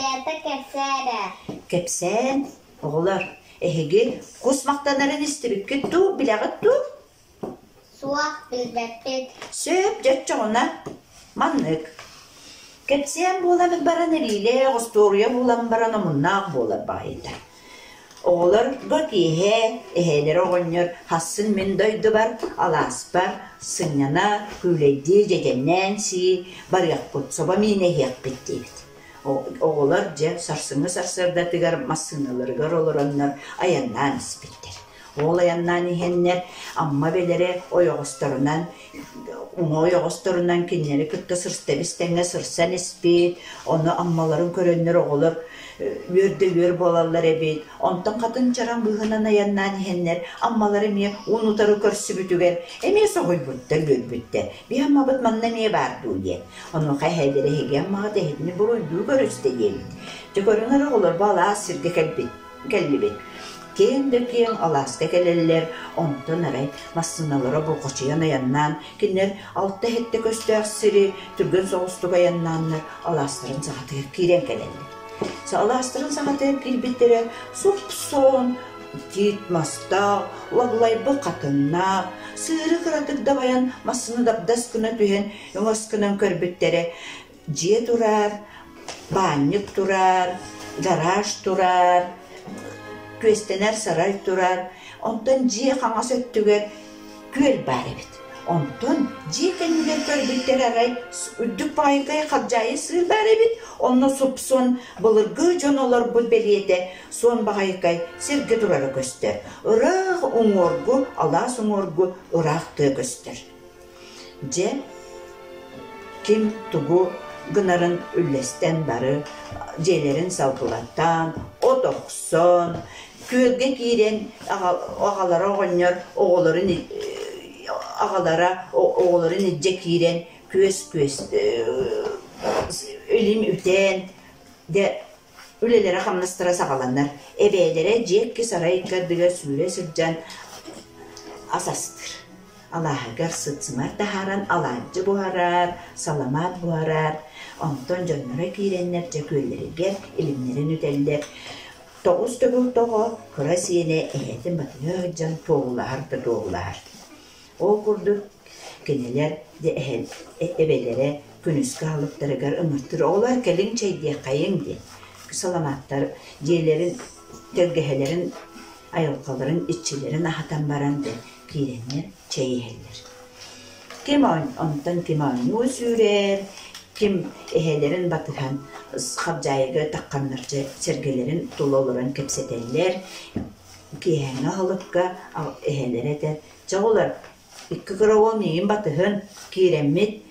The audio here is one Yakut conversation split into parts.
Остуоруйата кэпсээ эрэ. Кэпсээн, оҕолор, эһиги кус махтанарын истибиккит дуу, билэҕит дуу? Суох, билбэппит. Сөп, дьэ оччоҕуна маннык. Кэпсээн буолан баран эриилээх, остуоруйа буолан баран омуннаах буолар баҕайыта. Оҕолорго киэһэ эһээлэрэ оҕонньор «Хассын мин дойдубар, алааспар сынньана, күүлэйдии, дьэдьэннээн сии барыахпыт, собо миинэ иһиэхпит» диэбит. Оҕолор дьэ сарсыҥҥы сарсыардатыгар массыыналарыгар олороннор айаннаан испиттэр. Ол айаннаан иһэннэр Амма эбэлэрэ ойоҕосторунан уҥа ойоҕосторунан кинилэри кытта сырстэбис тэҥҥэ сырсан испит, ону Аммаларын көрөннөр оҕолор үөр да үөр буолаллар эбит. Онтон хатын чараҥ быыһынан айаннаан иһэннэр Аммалар эмиэ уун-утары көрсүбүтүгэр эмиэ соһуйбуттар, үөрбүттэр. Биһи Аммабыт манна эмиэ баар дуу диэн. Онуоха эһээлэрэ эһиги Аммаҕыт эһигини буруйдуу көрүстэ диэбит. Дьэ көрүҥ эрэ оҕолор бу алаас сиргэ кэлбит кэллибит. Киэҥ да киэҥ алааска кэлэллэр, онтон арай массыыналара бурҕачыйан айаннаан, кинилэр алта-сэттэ көстөөх сири түргэн соҕустук айаннааннар алаастарын саҕатыгар киирэн кэлэллэр. Алаастарын саҕатыгар киирбиттэрэ суп-суон тиит мастаах, лаглайбыт хатыҥнаах, сыыры кыратык дабайан массыына дабдас гына түһэн өҥөс гынан көрбүттэрэ Дьиэ турар, баанньык турар, гараж турар, күөстэнэр сарай турар, онтон дьиэ хаҥас өттүгэр күөл баар эбит. Онтон дьиэ кэннигэр көрбүттэр арай үрдүк баайыкай хабдьаайы сыыр баар эбит, онно супсуон былыргы дьон олорбут бэлиэтэ суон баҕайыкай сиргэ турара көстөр. Ыраах уҥуоргу, алаас уҥуоргу ыраах тыа көстөр. Дьэ, ким тугу гынарын үллэстэн бары дьиэлэрин салгылатан, от охсон, күөлгэ киирэн аҕалара оҕонньор оҕолорун аҕалара оҕолорун илдьэ киирэн күөс-күөс илим үтээн дьэ Үлэлэрэ-хамнастара саҕаланар. Эбээлэрэ дьиэ икки сарай икки ардыгар сүүрэ сылдьан ас астыыр. Алааһыгар сыт-сымар таһааран алаадьы буһарар, саламаат буһарар. Онтон дьонноро киирэннэр дьэ күөллэригэр илимнэрин үтэллэр. Тоҕус төгүл тоҕо кыра сиэнэ эһэтин батыһа сылдьан туоһулаһар да туоһулаһар. Ол курдук кинилэр дьэ эбэлэрэ күнүскү аһылыктарыгар ыҥыртыр оҕолор кэлиҥ чэйдиэххэйиҥ диэн саламааттар дьиэлэрин тэлгэһэлэрин айылҕаларын иччилэрин аһатан баран дьэ киирэннэр чэй иһэллэр. Ким онтон ким оонньуу сүүрэр, ким эһэлэрин батыһан хабдьаайыга тахханнар дьэ сэргэлэрин тула олорон кэпсэтэллэр. Киэһээҥҥи аһылыкка эһэлэрэ этэр Чэ оҕолор, икки кыра уол миигин батыһын, киирэммит,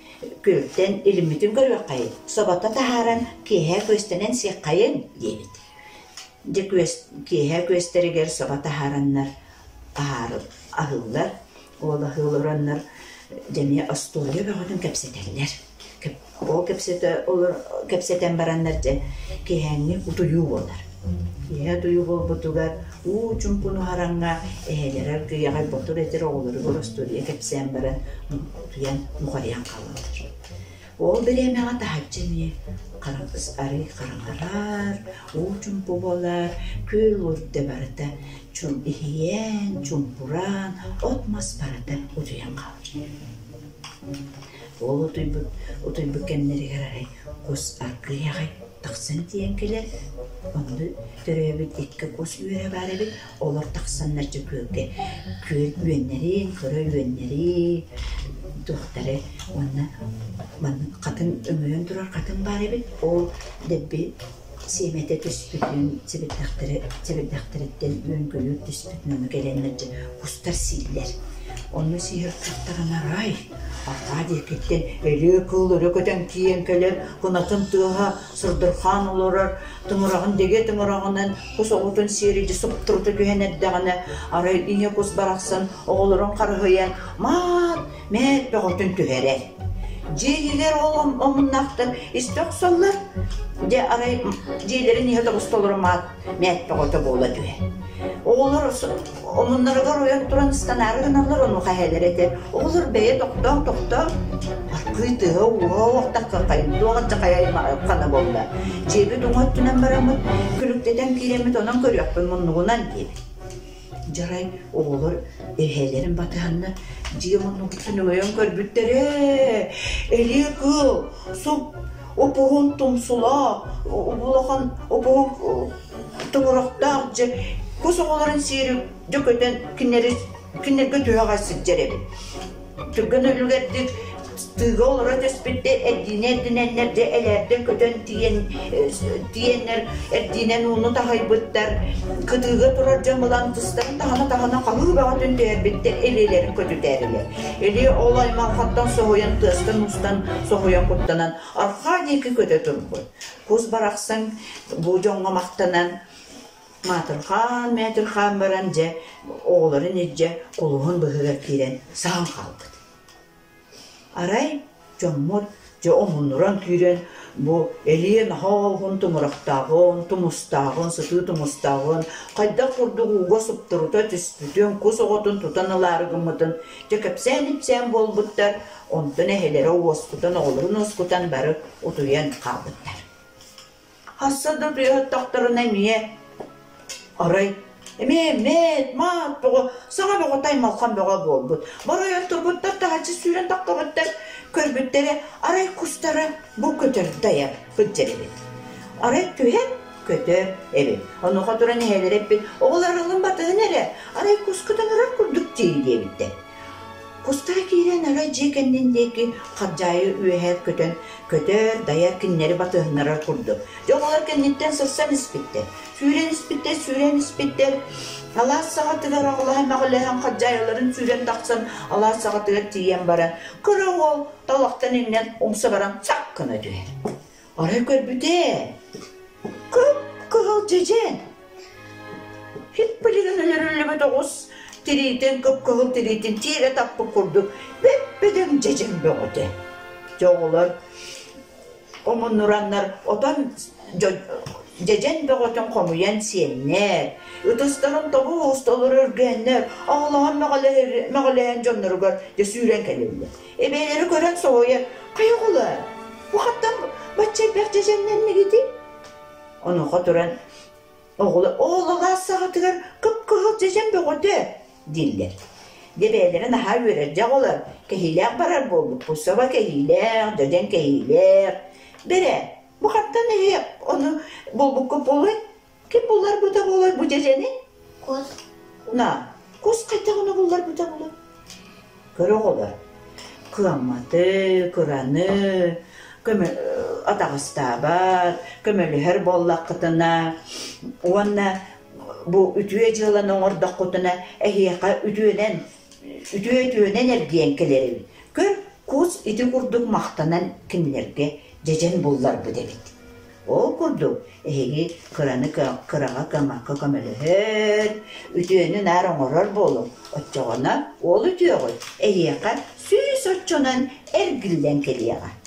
күөлтэн илиммитин көрүөххэйин, собото таһааран киэһэ күөстэнэн сиэххэйиҥ диэбит. Дьэ күөс, киэһэ күөстэригэр собо таһаараннар аһаары аһыыллар, уол аһыы олороннор дьэ эмиэ остуоруйа бөҕөтүн кэпсэтэллэр. Ол кэпсэтэ олор кэпсэтэн бараннар дьэ киэһээҥҥи утуйуу буолар. Киэһэ утуйуу буолбутугар уу чуҥкун уһараҥҥа эһэлэрэ аргыйаҕай ботур этэр оҕолоругар остуоруйа кэпсээн баран утуйан нухарыйан хаалаллар. Ол бириэмэҕэ таһырдьа эмиэ арый хараҥарар, уу чуҥку буолар, күөл үрдэ барыта чум иһийэн, чуҥкураан, от-мас барыта утуйан хаалар. Ол утуйбут, утуйбут кэмнэригэр арай кус аргыый аҕай тахсан тиийэн кэлэр. Онно төрөөбүт икки кус үөрэ баар эбит. Олор тахсаннар дьэ күөлгэ күөл үөннэрин, кыра үөннэри, туохтары уонна маннык хатыҥ өҥөйөн турар хатыҥ баар эбит. Ол дэлби сиэмэтэ түспүтүн, сэбирдэхтэрэ сэбирдэхтэриттэн үөн-көйүүр түспүтүн ону кэлэннэр дьэ кустар сииллэр. Онно сиһэр кустарына арай арҕаа диэкиттэн элиэ кыыл өрө көтөн тиийэн кэлэр, кынатын тыаһа сырдырхаан олорор, тыҥыраҕын дэгиэ тыҥыраҕынан кус оҕотун сиэри суптурута түһэн эрдэҕинэ, арай ийэ кус барахсан оҕолорун харыһыйан маат мээт бөҕөтүн түһэрэр. Дьиэ иһигэр ол омуннаахтар истэ охсоллор. Дьэ арай дьиэлэрин иһэ тобус-толору маат мээт бөҕөтө буола түһэр. Оҕолор омуннарыгар ойон туран ыстанаары гыналлар, онуоха эһэлэрэ этэр: «Оҕолор бэйэ тохтоох-тохтоох, Аргыый тыаһа ууһа уохтахха хайдуох хана буолла. Дьиэбит уҥа өттүнэн бараммыт, күлүктэтэн киирэммит онон көрүөхпүн муннугунан диэбит. Дьарай оҕолор эһээлэрин батыһаннар дьиэ муннугуттан өҥөйөн көрбүттэрэ элиэ кыыл суп упуһун тумсулаах улахан упуһун тумурахтаах дьэ кус оҕолорун сиэри дьэ көтөн кинилэри кинилэргэ түһэҕэ сылдьар эбит Түргэн үлүгэрдик тыыга олоро түспүттэр, эрдиинэ эрдинэннэр дьэ элээрдэн көтөн тиийэн тиийэннэр эрдиинэн ууну таһыйбыттар, кытыыга турар дьон булан тыстарын таһына-таһына хаһыы бөҕөтүн түһэрбиттэр, илиилэрин көтүтээрилэр. Илии ол аймалҕаттан соһуйан тыастан-уустан соһуйан куттанан арҕаа диэки көтө турбут. Кус барахсан бу дьоҥҥо махтанан Маатырхаан-мээтирхаан баран дьэ оҕолорун илдьэ кулуһун быһыгар киирэн саһан хаалбыт. Арай дьоммут дьэ омуннуран киирэн бу элиэ наһаа олуһун тумурахтааҕын, тумустааҕын, сытыы тумустааҕын, хайдах курдук ууга суптурута түспүтүн, кус оҕотун тутан ылаары гыммытын дьэ кэпсээн-ипсээн буолбуттар, онтон эһэлэрэ уоскутан, оҕолорун уоскутан бары утуйан хаалбыттар. Хасса да тыаһаттахтарына эмиэ арай эмиэ мэт маат бөҕө саҥа бөҕө таймалхан бөҕө буолбут. Боройон турбуттар таһыччы сүүрэн таххыбыттар көрбүттэрэ арай кустара бу көтөр дайар сылдьар эбит. Арай түһэн көтөр эбит. Онуоха туран эһэлэрэ эппит оҕолор ылын батыһын эрэ арай куска таҥарар курдук дии диэбиттэр. Кустара киирэн арай дьиэ кэннин диэки хабдьаайы үөһэ көтөн көтөр, дайар кинилэри батыһыннарар курдук. Дьэ оҕолор кэнниттэн сырсан испиттэр. Сүүрэн испиттэр, сүүрэн испиттэр. Алаас саҕатыгар аҕылаһан-мэҕилэһэн хадьаайыларын сүүрэн тахсан алаас саҕатыгар тиийэн баран, кыра уол талахтан иҥнэн умса баран сак гына түһэр. Арай көрбүтэ, кып-кыһыл дьэдьэн Хиппилигин өлөрүллүбүт оҕус тириитин кып-кыһыл тириитин тиэрэ таппыт курдук бэп-бөдөҥ дьэдьэн бөҕөтө. Дьэ оҕолор омуннураннар отон дьэдьэн бөҕөтүн хомуйан сиэннэр, ытыстарын тобус толору үргээннэр, оҕолоһон мөҕөлөһөн дьонноругар дьэ сүүрэн кэлэллэр. Эбээлэри көрөн соһуйан, хайа оҕолоор, бу хантан бачча элбэх дьэдьэннэннигитий? Онуоха туран оҕолор ол алаас саҕатыгар кып-кыһыл дьэдьэн бөҕөтө дииллэр. Дьэ бэйэлэрэ наһаа үөрэр дьэ оҕолор кэһиилээх барар буолбуппут собо кэһиилээх, дьэдьэн кэһиилээх. Бэрэ, бу хантан эһи ону булбуккут буолуой? Ким булларбыта буолуой бу дьэдьэни? Кус. На, кус хайдах ону булларбыта буолуой? Көр оҕолор, кыамматы, кыраны көмө атаҕастаабат, көмөлөһөр буоллаххытына уонна бу үтүө дьыаланы оҥордоххутуна эһиэхэ үтүөнэн үтүө үтүөнэн эргийэн кэлэр эбит. Көр, кус ити курдук махтанан кинилэргэ дьэдьэн булларбыт эбит. Ол курдук, эһиги кыраны кыраҕа кыаммакка көмөлөһөр, үтүөнү наар оҥорор буолуҥ, оччоҕуна ол үтүөҕүт эһиэхэ 100 оччонон эргиллэн кэлиэҕэ.